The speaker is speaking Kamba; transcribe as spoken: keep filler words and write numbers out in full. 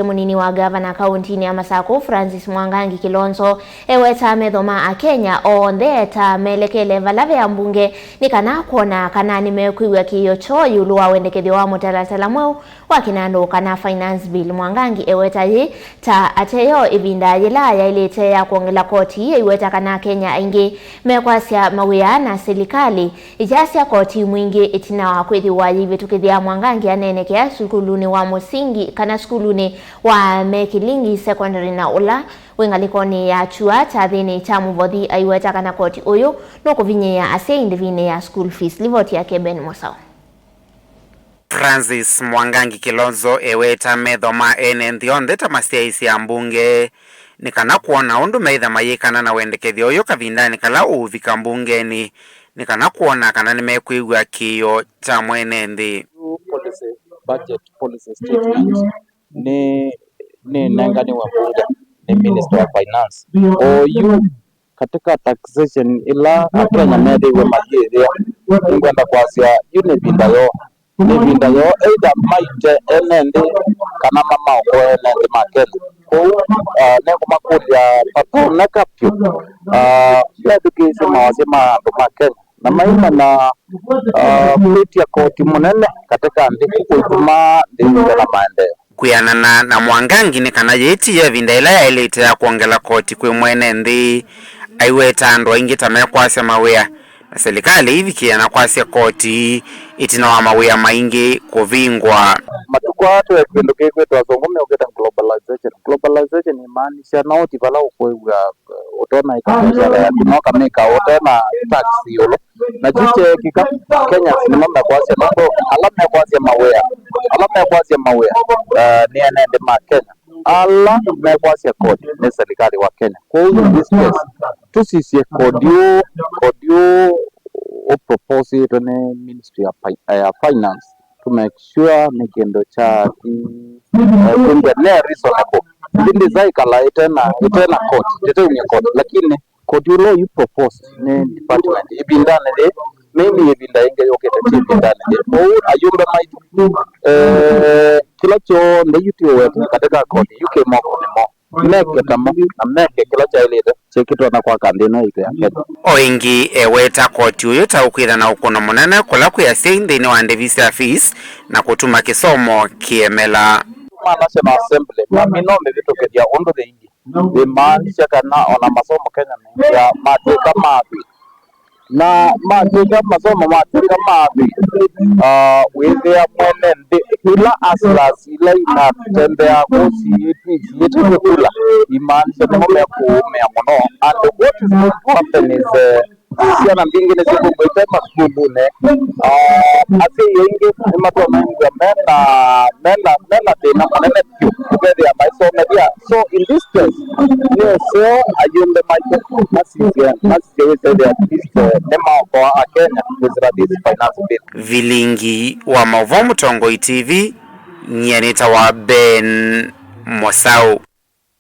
Mũnini wa ngavana kaũntinĩ ya Masakũ, Francis Mwangangi Kilonzo, ewetaa metho ma Akenya onthe ta melekele vala ve ambunge nĩ kana kwona kana nĩmekwĩw'a kĩĩo kyoo ĩũlũ wa wendekethyo wa mũtalatala mweũ wa kĩnandũ kana Finance Bill. Mwangangi eweta yĩ ta ateyo ĩvinda yĩla yaĩlĩte ya kwongela koti, aiweta kana Akenya aingĩ mekwasya mawĩa na silikalĩ ĩyasya koti mwingĩ ĩtina wa kwĩthĩwa yĩivĩtũkĩthya. Mwangangi aneenekea sukulunĩ wa mũsingi kana sukulunĩ wa Mekilingi Secondary na ũla wĩ ngalĩkonĩ ya kyũa kyathĩnĩ kya Mũvothi, aiweta kana koti ũyũ nũkũvinyĩĩa asyai ndĩvinĩ ya school fees. Livoti yake Ben Mũsaũ. Francis Mwangangi Kilonzo eweta metho ma ene nthĩ onthe ta masyaĩĩsya ambunge nĩ kana kwona ũndũ meĩtha mayĩkana na wendekethyo ũyũ kavindanĩ kala ũũvika mbungenĩ, nĩ kana kwona kana nĩmekwĩw'a kĩĩo kya mwene nthĩ. New policy, budget policy statement nĩ nĩnenganiwe mbunge nĩ Minister wa Finance. Oyu katika taxation ĩla Akenya methĩiwe mayĩthĩa, nĩngwenda kwasya yu nĩ ĩvinda yoo, nĩ ĩvinda yoo, either maite ene nthĩ kana mamaokoe ene nthĩ ma Kenya. Kwoou, ah, nĩngũmakũlya vatoneka vyũ, ah, methukĩĩsye mawasya ma andũ ma Kenya na maimanya, ah, kwĩtya koti mũnene katika nthĩ kũituma nthĩ ĩngĩ na maendeeo. Kwĩanana na Mwangangi nĩ kana yĩĩ ti yo ĩvinda ĩla yaĩlĩte ya kwongela koti kwĩ mwene nthĩ. Aiweta andũ aingĩ ta mekwasya mawĩa, na silikalĩ ĩivikĩĩa na kwasya koti ĩtina wa mawĩa maingĩ kũvingwa. Matukũ aa twĩ kĩndũ kĩkwĩtwa azungu meũkĩta globalization. Globalization imaanisha no ti vala ũkwĩw'a, uh, ũtona ĩka biashara yaku, no kamĩka ũtena tax ĩũlũ. Na kyu kyeekĩka, Kenyans nĩmo mekwasya nũndũ ala mekwasya mawĩa, ala mekwasya mawĩa, eh, nĩ ene nthĩ ma Kenya. Ala mekwasya kodi nĩ silikalĩ wa Kenya. Kwoou in this case, tũsisye kodi ũũ, kodi ũũ ũproposĩtwe nĩ Ministry ya Fi-, ya Finance to make sure nĩ kĩndũ kya ki-, eh, kĩngĩ nĩ reasonable. Ĩndĩ ndeĩsa ĩkala ĩtena, ĩtena court, ĩteumya court, lakini koti ũla ũyu proposed nĩ department ĩvindanĩ yĩĩ, maybe ĩvinda yĩngĩ yũkĩte ti ĩvindanĩ yĩĩ. Kwoou ayumbe maitũ, eh, kĩla kyonthe yu ti ũwete katika koti yu kĩ mokonĩ moo. Meke tamo na meke kĩla kyaĩlĩte kĩtonya kwaka nthĩ ĩno yaitũ ya Kenya. O ĩngĩ eweta koti ũyũ ta ũkwĩtha na ũkũno mũnene kũla kwĩ asyai nthĩnĩ wa ndĩvi sya fees na kũtuma kĩsomo kĩemela. Ma National Assembly, mami no mĩvĩtũkĩthya ũndũ yĩilyĩ. Ĩmaanisya kana ona masomo Kenya methĩa matw'ĩka ma thĩ. Na matw'ĩka masomo matw'ĩka ma thĩ, ah, wĩthĩa mwene nthĩ ila hustlers ila inatembeaa kũu siĩtw'ĩte kũla, imaanisya nĩmo mekũũmĩa mũno. And what is going to happen is, eh, syana mbingĩ nĩsyĩkũkwĩte masukulunĩ. Ah, asyai aingĩ nĩmatonya ĩngwa mena, mena, mena thĩna mũnene vyũ ũkethĩa maisomethya. So in this case, nĩ ũseo ayumbe maitũ masisye, masisye wĩsethĩa at least, eh, nĩmaokoa Akenya kwĩsĩla this finance bill. Vilingi wa maũvoo Mũtongoi T V, nyie nĩtawa Ben Mũsaũ.